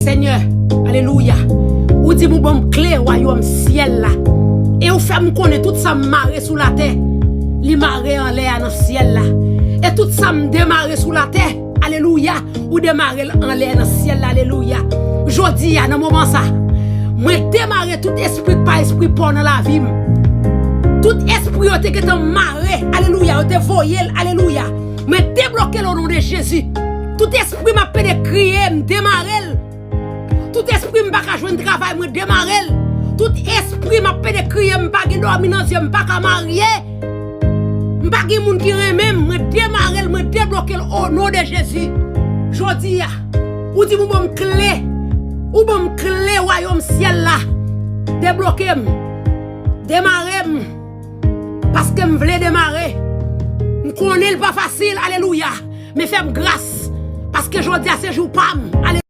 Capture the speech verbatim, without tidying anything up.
Senyè, alelouya. Ou di m ou ban m kle wayòm syèl la. E ou fè m konnen tout sa m mare sou latè, li mare anlè a nan syèl la. E tout sa m demare sou latè, alelouya, ou demare l anlè nan syèl la, alelouya. Jodi a, nan moman sa, mwen demare tout espri k pa espri pa w nan lavi m. Tout espri yo te gentan mare, alelouya, yo te voye l, alelouya. Mwen debloke l o non de Jezi. Tout espri m ap pede kriye, m demare l. Tout espri m pa ka jwenn travay, mwen demare l. Tout espri m ap pede kriye, m pa gen dòmi nan zye, m pa ka marye. M pa gen moun ki renmen m, mwen demare l, mwen debloke l o non de Jezi. Jodi a, ou di m ou ban m kle. Ou ban m kle wayòm syèl la. Debloke m. Demare m. Paske m vle demare. M konnen l pa fasil, alelouya. Men fè m gras. Paske jodi a se jou pa m. Alelouya.